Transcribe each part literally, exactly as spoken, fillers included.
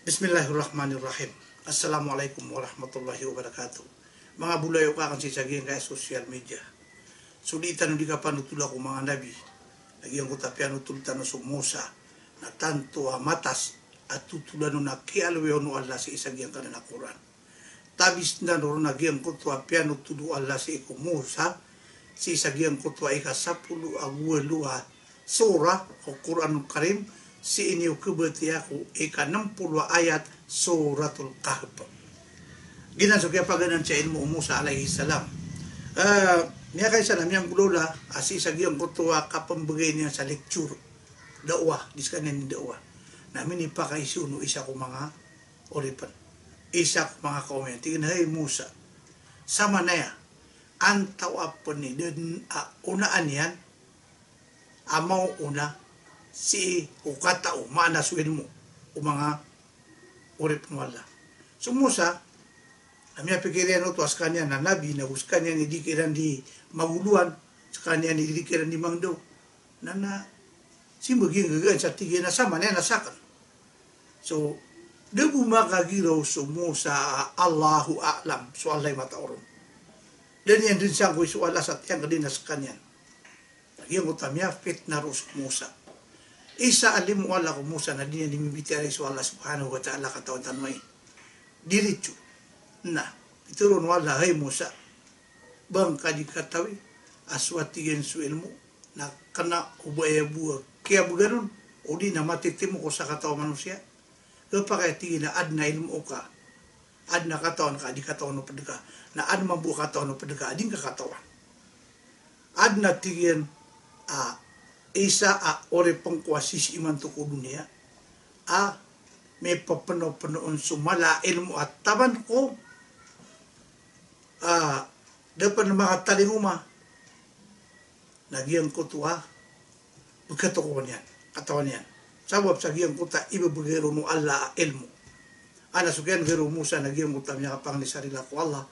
Bismillahirrahmanirrahim. Assalamualaikum warahmatullahi wabarakatuh. Manga bolayoka akn sii sa giyangkaya social media. So di tano di kapanotola ko manga nabi. Na giyangkoto a piyanotol tano so Musa na tanto a matas a totolan on a kiyalowiya on o Allah sii sa giyangkanan a Qur'an. Tabis tano ron a giyangkoto a piyanotol o Allah sii ko Musa, sii sa giyangkoto a ika sapolo ago walo a surah ko Qur'anul Karim, sii niyo khabatiya ko ika nem polo a ayat, Suratul Kahf. Giyanan so kiyapaganan sa ilmo o Musa alayhis salam. Eh, miyakaisa na miyanggolawla a sii sa giyangkoto a kapmbgay niyan sa lecture, da'wah, di skaniyan i da'wah. Na minipakaiza on o isa ko manga oripen, isa ko manga kaom iyan. Tig iyan a, "Hay Musa, samanaya, antawaa pn i dn a onaan iyan a maona sii ko katao, maana so ilmo, o manga oripen o Allah." So Musa na miyapikir iyan oto a skaniyan na nabi, na go skaniyan i di kiran di magolowan, skaniyan i di kiran di mangdaw. Na, na, sii bo giyangkanan sa tig iyan a samanaya na sakn. So da bo makagiraw so Musa a Allahu a'lam, so Allah i matao ron. Da niyan dn sangkowi so Allah sa tiyangkd iyan a skaniyan. Na giyangkoto a miyafitna roo so Musa. Isa a limo o Allah ko Musa na di niyan di mibitiyarai so Allah subhanahu wa ta'ala, katawan tano ai. Diritso. Na pitharo o Allah, "Hay Musa, ba ngka di katawi a so," a tig iyan, "so ilmo na kna o ba aya bo a kiyabgan on, odi na matitimo ko sakataw a manosiya? Kapakay," a tig iyan, "a adn a ilmo ka, adn a katawan ka a di katawan o pd ka, na adn mambo a katawan o pd ka a di ngka katawan. Adn," a tig iyan, "a isa a oripen ko a sisii imanto ko doniya a mipapnopno on so mala a ilmo a taman ko, a, da pn makatalingoma na giyangkoto a bgkatokawan iyan, katawan iyan. Sabap sa giyangkoto a ibebegay ron o Allah a ilmo." Ana so kiyanggaran o Musa na giyangkoto a miyakapangni sa rila ko Allah,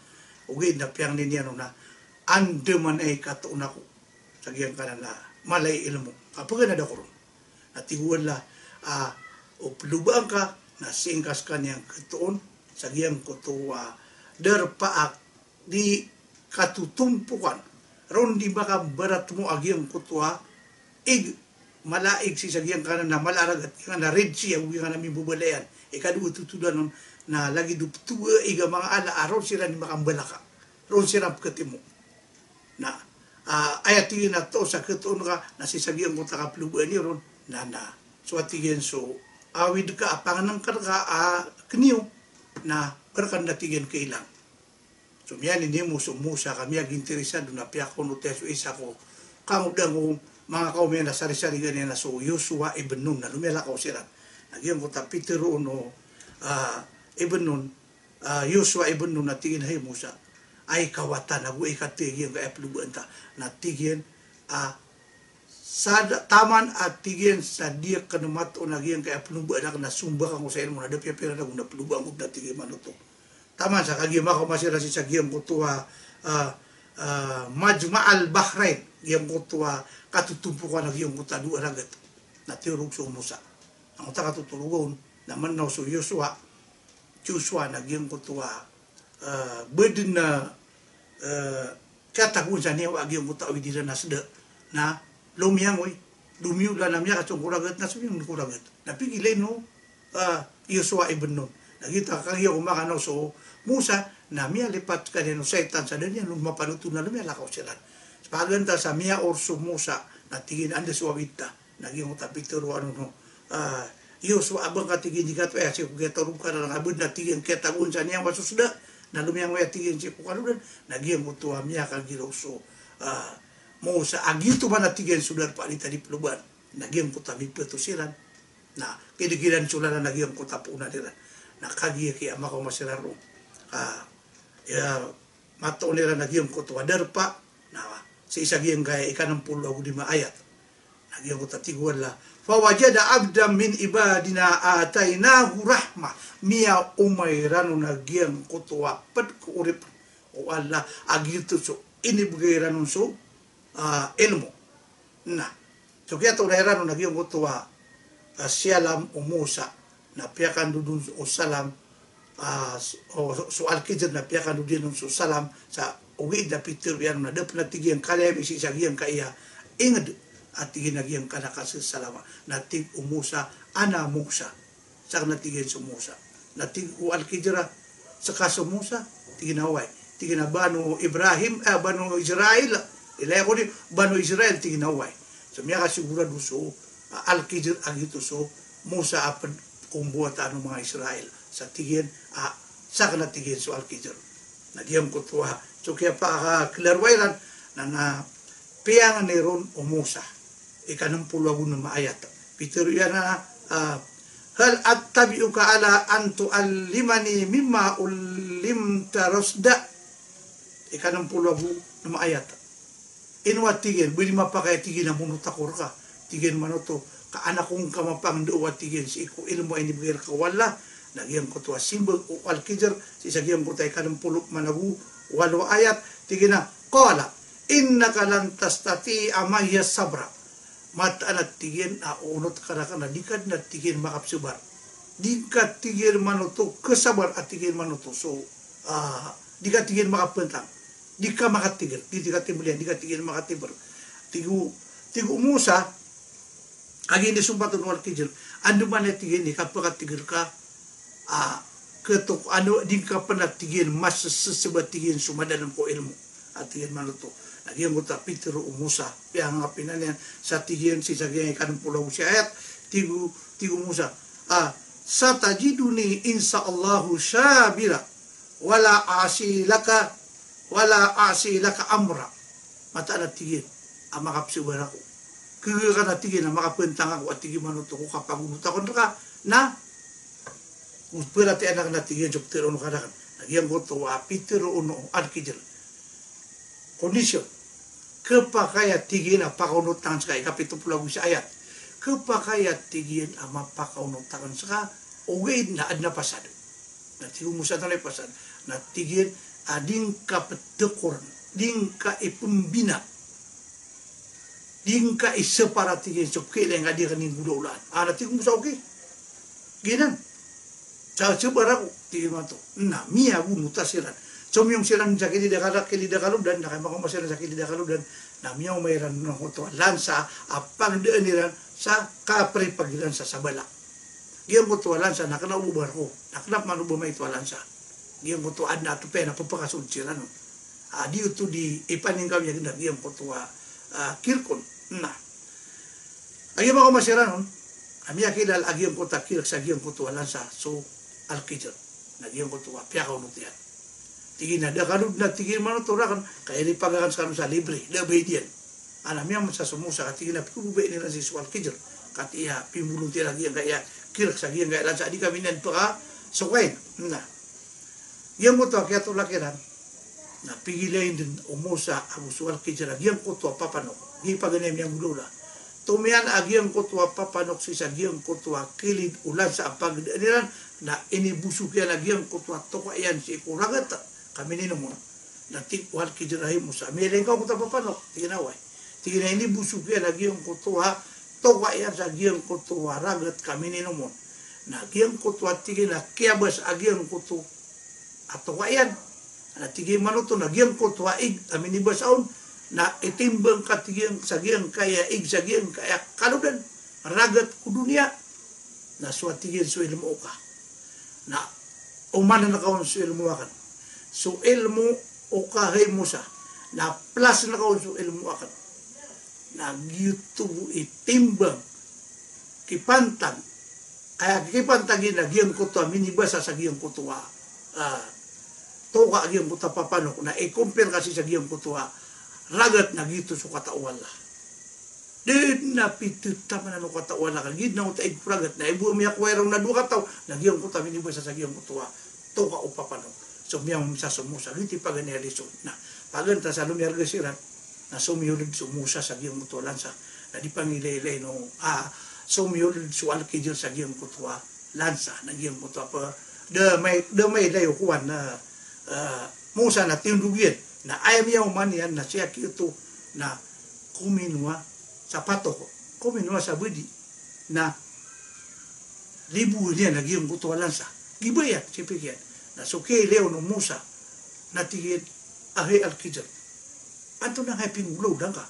ogaid na piyangni niyan on a andamanaya i katoon ako sa giyangkanan a mala i ilmo ka pganad ako ron. Na tig o Allah a, o plobaan ka na sii ngka skaniyan katoon sa giyangkoto a darpa a di katotompokan, ron di makambaratmo a giyangkoto a ig, mala a ig sii sa giyangkanan a mala a ragat, giyangkanan a Red Sea, ago giyangkanan a mimbabalayan. Ika dowa totolan on na lagid o ptoba a ig a manga ala a ron siran di makambalaka, ron siran pkhatimo. Na, a, aya tig iyan a toos a katoon ka na sii sa giyangkoto a kaplobaan iyo ron, na, na. So a tig iyan so awid ka a pangnngkn ka a kniyo, na ba rkaniyan, a tig iyan, kailang. So miyaninimo so Musa ka miyaginteresado na piyakaonot iyan so isa ko kangodang o manga kaom iyan a sarisarigan iyan a so Yosua ibn Nun, na lomiyalakaw siran. Na giyangkoto a pitharo o, a, ibn Nun, a, Yosua ibn Nun, na tig iyan, "Hay Musa, ay kawatan ago ay kati giyangkaya plobaan ta." Na tig iyan a, "Sa da, taman," a tig iyan, "sa di akn matoon a giyangkaya plobaan akn na somba akn ko sa ilmo na da piyapiran ago na plobaan ko," na tig iyan, "manoto." Taman sa kagiya makaoma siran sii sa giyangkoto a, a, a, Majma' al-Bahrain, giyangkoto a katotompokan a giyangkoto a dowa ragat. Na tiyorog so Musa. Angkoto a katotoroga on na manaw so Yosua, Joshua, na giyangkoto a, a, ba dn a, a, kiyatagoan sa niyawa a giyangkoto a awid iran a sda, na lomiyangoy, domiyola na miyakatsong ko ragat, na somiyong ko ragat. Na pigilay o, a, Yosua ibn Nun. Na giyoto a kagiya ko makanaw so Musa, na miyalipat skaniyan o shaytan sa da niyan on mapanotol na lomiyalakaw siran. Paganay sa miyaor so Musa, na tig iyan a anda so awid ta. Na giyangkoto a pitharo o, a, Yosua a ba ngka, tig iyan, di katawi a sii ko kiyatarob ka na, na ba dn, a tig iyan, kiyatagoan sa niyawa so sda, na lomiyangoy, a tig iyan, sii ko kalodan. Na giyangkoto a miyakagiraw so, a, Musa a giyoto man, a tig iyan, so darpa a di ta di plobaan. Na giyangkoto a mipato siran. Na kidikiran so lalan a giyangkoto a poonan iran. Na kagiya kiya makaoma siran roo, a, iya, matoon iran a giyangkoto a darpa, na sii sa giyangkaya ika nem polo ago lima ayat. Na giyangkoto a tig o Allah, "Fawajada abdan min ibadina atainahu rahmah." Miyaoma iran on a giyangkoto a pd ko orip o Allah a giyoto so inibgay iran on so, a, ilmo. Na so kiyatoona iran on a giyangkoto a, a, siyalam o Musa, na piyakandod on so salam, ah, so, o, so Al-Khidr na piyakandod iyan on so salam, sa ogaid na pitharo iyan on na da pn a tig iyan kaliyabi sii sa giyangkaya ingd a tig iyan a giyangkanan a kasasalama. Na tig o Musa, "Ana Musa." Sakn a tig iyan so Musa. Na tig o Al-Khidr a, "Ska so Musa?" Tig iyan a oway. Tig iyan a Banu Ibrahim, eh, Banu Israil. Ilaya ko di, Banu Israil, tig iyan a oway. So miyakasigurado so, ah, Al-Khidr a giyoto so Musa a pd ko mbawataan o manga Israil. Sa tig iyan, ah, sakn a tig iyan so Al-Khidr. Na giyangkoto a, so kiyapakaklaro iran, na, na, piyangni ron o Musa. Ika nm polo ago nm a ayat. Pitharo iyan a, ah, "Hal attabi'uka ala an tu'allimani mimma ullimta rushda." Ika nm polo ago nm a ayat. Ino a tig iyan, ba di mapakay a tig iyan a monot ako rka. Tig iyan manoto, ka an ako ngka mapangndao a tig iyan sii ko ilmo a inibgay rka o Allah. Na giyangkoto a simbag o Al-Khidr, sii sa giyangkoto a ika nm polo man ago walo a ayat, tig iyan a, "Qala innaka lan tastati'a ma'iya sabra." Mataan a tig iyan a onot ka rakn a di ka dn a tig iyan makapsabar. Di ka tig iyan manoto kasabar a tig iyan manoto. So, ah, di ka tig iyan makapantang. Di ka makatigr. Di, di ka timbl iyan, di ka tig iyan makatigr. Tig o, tig o Musa, a giya inisompat on o Al-Khidr, andamanaya tig iyan i kapakatigr ka, ah, kto, ano, di ngka pn a tig iyan masasaba tig iyan so madalm ko ilmo a tig iyan manoto. Na giyangkoto a pitharo o Musa, piyangapina niyan sa tig iyan sii sa giyangkai ika nm polo ago sii a ayat, tig o, tig o Musa, ah, "Satajiduni insha Allahu sabira, wala a'si laka, wala a'si laka amra." Mataan a tig iyan a makapsabar ako. Khagan a tig iyan a makapantang ako a tig iyan manoto ko kapagonot akn rka, na ko paratiyayaan akn a tig iyan so pitharo on ka rakn. Na giyangkoto a pitharo on o Al-Khidr. Kondisyon. Khapakay a tig iyan a pakaonot akn ska, ika pito polo ago isa a ayat. Khapakay a tig iyan a mapakaonot akn ska, ogaid na adn a pasad. Na tig o Musa, antonaa i pasad? Na tig iyan a di ngka pthakorn, di ngka ipmbina, di ngka isapar a tig iyan so pkhailay ngka a di ngka nggolawlaan. Ah, na tig o Musa, okay. Giyanan. Sa, sabar ako, tig iyan manoto. Na miyagonot siran. Somiyong siran sa kilid a kal-, kilid a kalodan, na kay makaoma siran sa kilid a kalodan. Na miyaoma iran on oto a lansa a pagdaan iran sa kapripag iran sa sabala. Giyangkoto a lansa na kna o ba barko, na kna pman o ba maito a lansa. Giyangkoto a adn a topiya na pphakasod siran on. Ah, di oto di ipaningkawiyag na giyangkoto a, ah, kirk on. Na a giya makaoma siran on, a miyakilala a giyangkoto a kirk sa giyangkoto a lansa so Al-Khidr. Na giyangkoto a piyakaonot iyan. Tig iyan a da kano dn a tig iyan manoto rakn, ka iripag akn skano sa libre, da a bayad iyan. Ana miyaoma sa so Musa, ka tig iyan a pkhababayaan iran sii so Al-Khidr. Ka tig iyan a pimbolontiya a giyangkaya kirk sa giyangkaya lansa a di kami niyan pkhasokayn. Na giyangkoto a kiyatolak iran, na pigilayn dn o Musa ago so Al-Khidr a giyangkoto a papanok. Giya paganay a miyanggolawla. Tomiyan a giyangkoto a papanok sii sa giyangkoto a kilid o lansa a pagdaan iran, na inibosok iyan a giyangkoto a toka iyan sii ko ragat ka mininom on. Na tig o Al-Khidr a, hay Musa, miyailay ngka oto a papanok? Tig iyan a oway. Tig iyan a inibosok iyan a giyangkoto a toka iyan sa giyangkoto a ragat ka mininom on. Na giyangkoto a tig iyan a kiyabas a giyangkoto a toka iyan. Na tig iyan manoto na giyangkoto a ig a minibasa on na itimbang ka tig iyan sa giyangkaya ig sa giyangkaya kalodan, ragat ko doniya. Na so a tig iyan so ilmo oka. Na omanan ka on so ilmo akn. So ilmo oka hay Musa. Na plus na ka on so ilmo akn. Na giyoto bo i timbang, kipantag. Aya kipantag iyan a giyangkoto a minibasa sa giyangkoto a, ah, toka a giyangkoto a papanok. Na i-compare ka sii sa giyangkoto a ragat na giyoto so katao o Allah. Da dn a pithataman o katao o Allah ka, giya dn a oto a ig ko ragat na ibo a miyakowa iran on a dowa katao, na giyangkoto a minibasa sa giyangkoto a toka o papanok. So miyaoma sa so Musa, giyoto i paganay a lison. Na paganay ta sa lomiyarga siran, na somiyold so Musa sa giyangkoto a lansa. Na di pangilaylay o, ah, somiyold so Al-Khidr sa giyangkoto a lansa, na giyangkoto a pa, da may, da mailay o kowan na, ah, Musa na tiyondog iyan. Na aya miyaoma niyan na siyaki oto na kominowa sa patok, kominowa sa badi. Na libowan iyan a giyangkoto a lansa. Gibaya iyan, sii pikiran. Na so kiyailay on o Musa, na tig iyan a hay Al-Khidr, antonaa i pinggolawla ngka?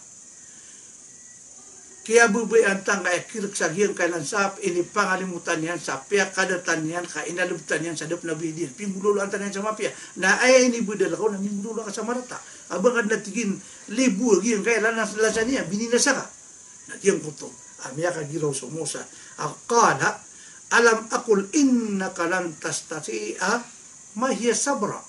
Kiyababayaan ta ngka i khirk sa giyangkai a lansa, inipangalimotan iyan sa piyakadatan iyan ka inalebtan iyan sa da pen a biyadiyan. Pinggolawlaan ta niyan sa mapiya. Na aya inibedal ka on na minggolawla ka sa marata. A ba ngka den a tig iyan libowa giyangkai a lansa, lansa niyan, bininasa ka. Na giyangkoto a miyakagiraw so Musa a qala, "Alam aqul innaka lan tastati'a ma'iya sabra."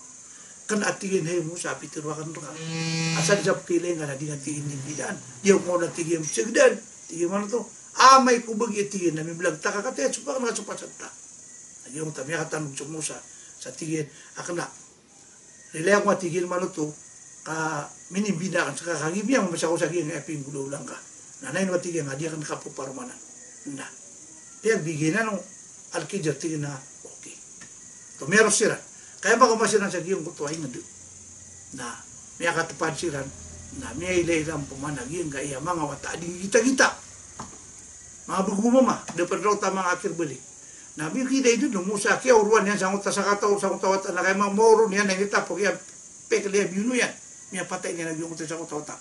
Kena a tig iyan, hay Musa, a pitharo aken reka a sadn sa pkhailay ngka na di ngka tig iyan inimbinaan. Di ako ngka on a tig iyan psagdan. Tig iyan manoto, amay ko bagi a tig iyan na mimblagta ka, katii a sopak na sopak sa ta. Na giyangkoto a miyakatanog so Musa sa tig iyan a kena, ilay ako a tig iyan manoto ka minimbinaan ka, ka giya miyamamasa ako sa giyangkaya pinggolawla ngka. Na ino a tig iyan a di aken kapeparomanan. Na piyagbigay anan o Al-Khidr, tig iyan a okay. Tomiyaros siran. Kaya makaoma siran sa giyangkoto a inged, na miyakatepad siran, na miyailay iran pman a giyangkaya manga wata a di nggitagita. Manga bego mama, da pen raot a manga akhir balik. Na miyakilay den o Musa, kiyaoroan iyan sangkoto a sakataw, sangkoto a wata, na kaya ma-, maoro niyan na initapok iyan, pekl iyan, biyono iyan. Miyapatay niyan a giyangkoto a sakataw a wata.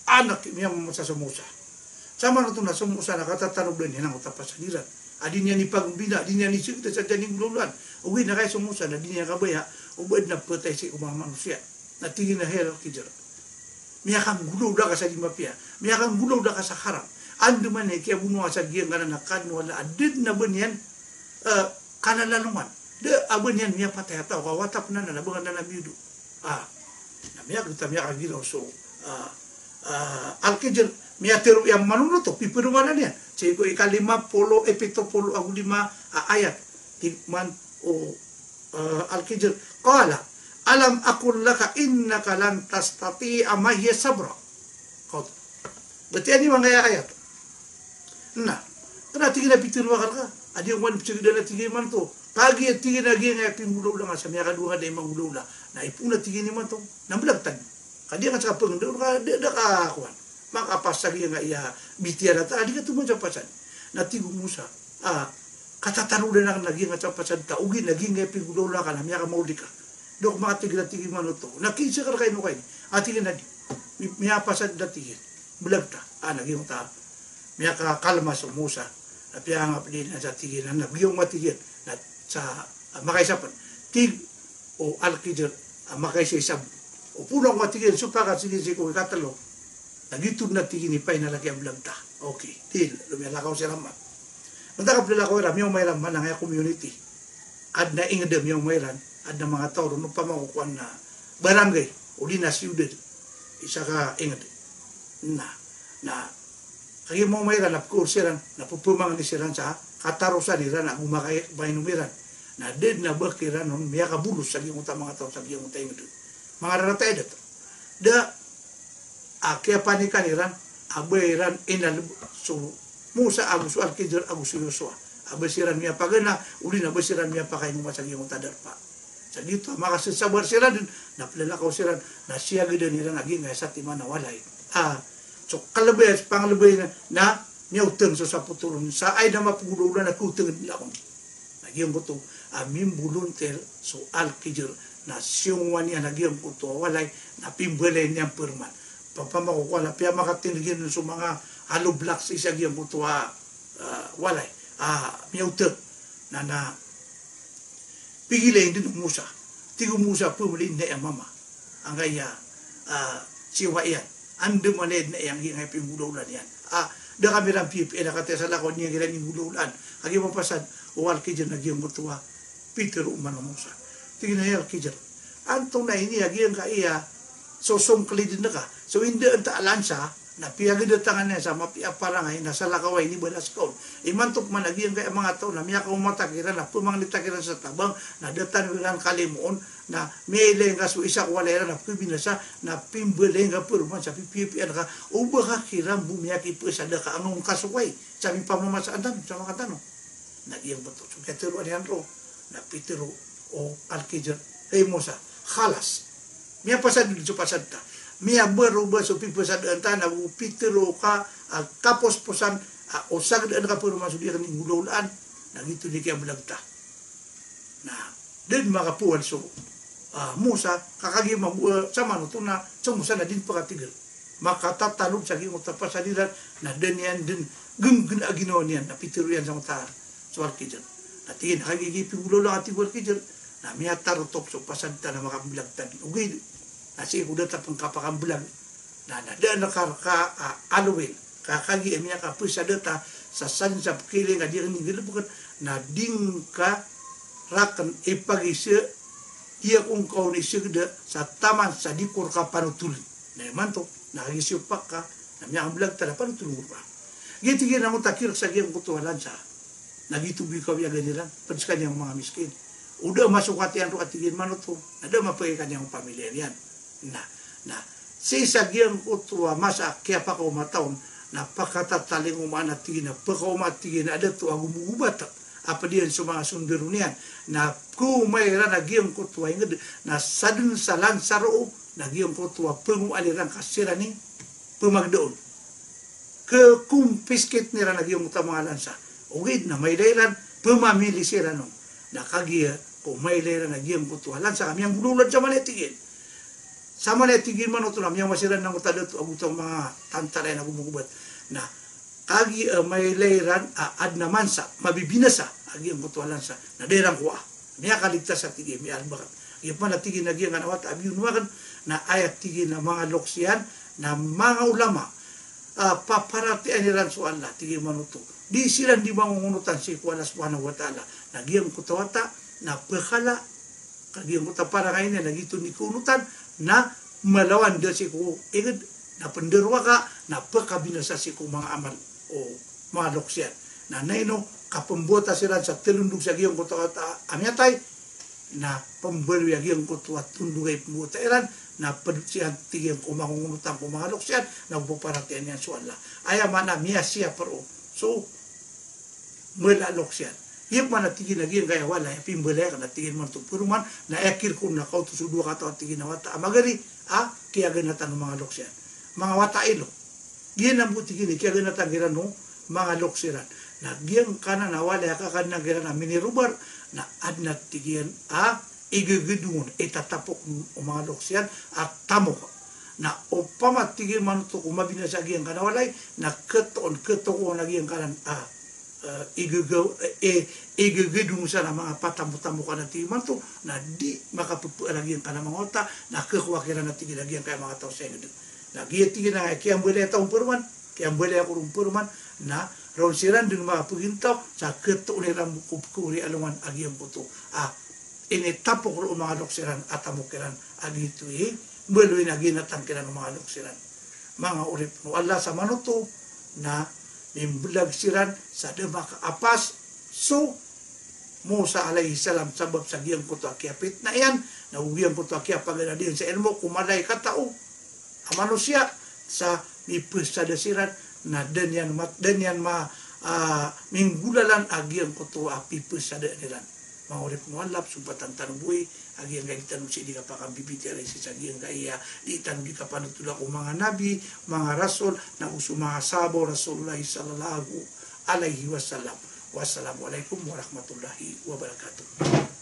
Anak, miyamamasa so Musa. Sa manoto na so Musa na katatanodan iyan angkoto a pasad iran a di niyan ipagmbina, di niyan isegda sa dn a inggolawlaan. Ogaid na kaya so Musa na di niyan kabaya o ba den a petay sii ko manga manosiya. Na tig iyan a hay Al-Khidr, miyakanggolawla ka sa di mapiya. Miyakanggolawla ka sa haram. Andamanaya i kiyabonoa sa giyangkanan a kano a la, a da den a ba niyan, eh, kalalalongan. Da a ba niyan miyapatay a taw ka wata pen anan a ba ngka den a miyodo. Ah, na miyakita, miyakagiraw so, ah, ah, Al-Khidr, miyatharo iyan manonoto, pipedomanan iyan. Sii ko ikalima polo, ipito polo ago lima a ayat. Tig man o, ah, Al-Khidr, qala, "Alam aqul laka innaka lan tastati'a ma'iya sabra." Kaoto. Batiya niyo angkaya ayat. Na kena a tig iyan a pitharo aken reka a di ako man psagdan a tig iyan manoto. Kagiya tig iyan a giyangkaya pinggolawla ngka sa miyakadowa ngka dn i manggolawla. Na ipoon a tig iyan imanto na mblagta niyo. Ka di aken sa kapengenda on ka da, da ka kowan. Makapasad giyangkaya bitiyaran ta, a di katoman sa pasad. Na tig o Musa a katatanodan aken a giyangkaya sa pasad ta, ogaid na giyangkaya pinggolawla ka na miyakamaodi ka. Da ako makatigr a tig iyan manoto. Na kinsakar ka ino ka ini. A tig iyan a di. Mi-, miyapasad a tig iyan. Mblagta. A na giyangkoto a miyakakalma so Musa. Na piyangapd iyan sa tig iyan. Na giyangkoto a tig iyan. Na sa, ah, makaisa pen. Tig o Al-Khidr a makaisa-isa bo. O poon ako a tig iyan, sopak a tig iyan sii ko ikatelo. Na giyoto den a tig iyan i painalaki a mblagta. Okay. Dn, lomiyalakaw siran man. Manta ka plalakaw iran, miyaoma iran man angkaya community. Aden a inged a miyaoma iran, aden a manga taw ron, opama ko kowan na barangay, odi na siyudad. Isa ka inged. Na, na kagiya maoma iran na pkhaor siran, na pphmangni siran sa katarosan iran ago maka-, mainom iran. Na da den a ba kiran on miyakabolos sa giyangkoto a manga taw sa giyangkoto a inged. Manga rarata a dato. Da a kiyapanikan iran a ba iran inaleb so Musa ago so Al-Khidr ago so Yosua. A ba siran miyapagana, odi na ba siran miyapakaingoma sa giyangkoto a darpa. Sa giyoto a makasasabar siran den, na plalakaw siran, na siyagadan iran a giyangkaya satiman a walay. A, so kalebay, so pangalebay na, na miyaoteng so sapotol on. Sa aya den a mapgolawla na kaoteng den lakon. Na giyangkoto a mimbolontir so Al-Khidr na siyongowan iyan a giyangkoto a walay na pimbalayan iyan perman. Opama ko kowan na piyamakatindeg iyan so manga hollow blocks sii sa giyangkoto a, ah, walay. Ah, miyaoteng. Na, na pigilayin den o Musa. Tig o Musa, pemeli na iya mama angkaya, ah, siyowa iyan. Andamanaya den a aya giyangkaya pinggolawlaan iyan. Ah, da kami ran piyapiya na katii a salakaw niyan kiran inggolawlaan. Kagiya mapasad o Al-Khidr na giyangkoto a pitharo man o Musa. Tig iyan a hay Al-Khidr, antonaa ini a giyangkaya sosongkeliden ka. So inda anta a lansa, na piyagadatangan iyan sa mapiya a parangay, na salakaw a inibalas ka on. Imanto pman a giyangkaya manga taw na miyakaoma ta kiran, na pemangni ta kiran sa tabang, na da tano iran kalimoon, na miyailay ngka so isa ko walay iran na pkhabinasa, na pimbalay ngka paroman sa pipiyapiyaan ka, o ba ka kiran bo miyakipasadaka angka so kay, sa mipamamasaan tano, sa manga tano. Na giyangkoto so kiyatharo iyan roo, na pitharo o Al-Khidr, hay Musa, khalas. Miyapasad den so pasad ta. Miyabaroba so pipasadaan ta, na go pitharo ka, ah, kaposposan, ah, o sagdaan ka paroman so di aken inggolawlaan. Na giyoto i kiyambelag ta. Na da den makapowal so, ah, Musa, ka kagiya mambo, eh, samanoto na so Musa na di den pekatigel. Makatatalod sa giyangkoto a pasad iran, na da niyan den genggen a ginawa niyan, na pitero iyan sangkoto a so Al-Khidr. Na tig iyan a kagiya giya pinggolawla a tig o Al-Khidr, na miyatarotop so pasad ta na makamblag ta den. Ogaid na sii ko da ta pen kapakamblag. Na, na da a kareka a, ah, alowin. Ka kagiya miyakapesada ta sa sadn sa pekiling a di ken nggalebeken, na di ngka raken ipagisa iya ko ngka on isegeda sa taman sa di ko reka panotolin. Na imanto, na kagiya siyopak ka, na miyakamblag ta na panotol ngka. Giya tig iyan a angkoto a kirek sa giyangkoto a lansa. Na giyoto bo i kawiyagan iran, ped sekaniyan ko manga miskin. O da masokat iyan roo a tig iyan manoto, na da mapakay kaniyan ko pamiliya niyan. Na, na, sii sa giyangkoto a masa a kiyapakaoma ta on, na pakatatalingoma a tig iyan a pakaoma a tig iyan a dato a gomogobat a ped iyan so manga sondaro niyan, na kaoma iran a giyangkoto a inged, na sadn sa lansa roo, na giyangkoto a pengomaan iran ka siran i pemageda on. Kekumpiskit iran a giyangkoto a manga lansa. Ogaid na mailay iran, pemamili siran on. Na kagiya ko mailay iran a giyangkoto a lansa ka miyanggolawla sa mala a tig iyan. Sa mala a tig iyan manoto na miyaoma siran angkoto a dato ago angkoto a manga tantara iyan a gomogobat. Na kagiya, eh, mailay iran a adn a mansa, mabibinasa a giyangkoto a lansa, na da iran kowaa. Miyakaligtas a tig iyan, miyalbakat. Giya pman a tig iyan a giyangkanan a wata a biyonoa aken, na aya tig iyan a manga loks iyan, na manga ulama, ah, paparatiyayaan iran so Allah, tig iyan manoto. Di siran di mangongonotan sii ko Allah subhanahu wa ta'ala. Na giyangkoto a wata, na pekhala, ka giyangkoto a parangay niyan, na giyoto i kaonotan, na malawan da sii ko inged, na penderowaka, na pekabinasa sii ko manga amal o manga loks iyan. Na, na ino, kapembowata siran sa telondog sa giyangkoto a wata a miyatay, na pembaloy a giyangkoto a tondog a ipembowata iran, na ped siran tig iyan ko mangongonotan ko manga loks iyan, na paparatiyayaan iyan so Allah. Aya maana miyasiyap roo so mala a loks iyan. Giya pman a tig iyan a giyangkaya walay a pimbalay aken a tig iyan manoto peroman, na aya kirek on na kaoto so dowa kataw a tig iyan a wata a magari a kiyaganatan o manga loks iyan. Manga wata a ilo. Giyanan bo tig iyan i kiyaganatan kiran o manga loks iran. Na giyangkanan a walay a kakanan kiran a minirobar, na adn a tig iyan a igegedong on, itatapok o manga loks iyan a tamok. Na opama tig iyan manoto ko mabinasa giyangkanan a walay, na ketoon, ketoon a giyangkanan a, eh, igegaw, eh, igegedong san a manga patamotamokan a tig iyan manoto, na di makapepe a giyangkanan a manga wata, na kekowa kiran a tig iyan a giyangkaya manga taw sa inged. Na giya tig iyan a kiyambalay a taw on peroman, kiyambalay ako ron peroman, na roo siran den makapegintaw, sa ketoon iran bo ko pekeori alongan a giyangkoto a initapok roo o manga loks iran a tamok iran a giyoto i mbaloy na ginatan kiran o manga loks iran. Manga oripn o Allah, sa manoto na mimbelag siran sa da makaapas so Musa alayhis salam sabap sa giyangkoto a kiyapitna iyan, na go giyangkoto a kiyapaganad iyan sa ilmo ko mala i katao a manosiya, sa mipesada siran, na da niyan mat-, da niyan ma-, ah, minggolalan a giyangkoto a pipesadaan iran. Manga oripn o Allah, psompatan tano bo i, a giyangkai di tano sii di kapakambibitiyarai sii sa giyangkai a di tano di kapanothola ko manga nabi, manga rasul, na go so manga sahaba o Rasulullah sallallahu alayhi wasallam. Wassalamu alaykum warahmatullahi wabarakatuh.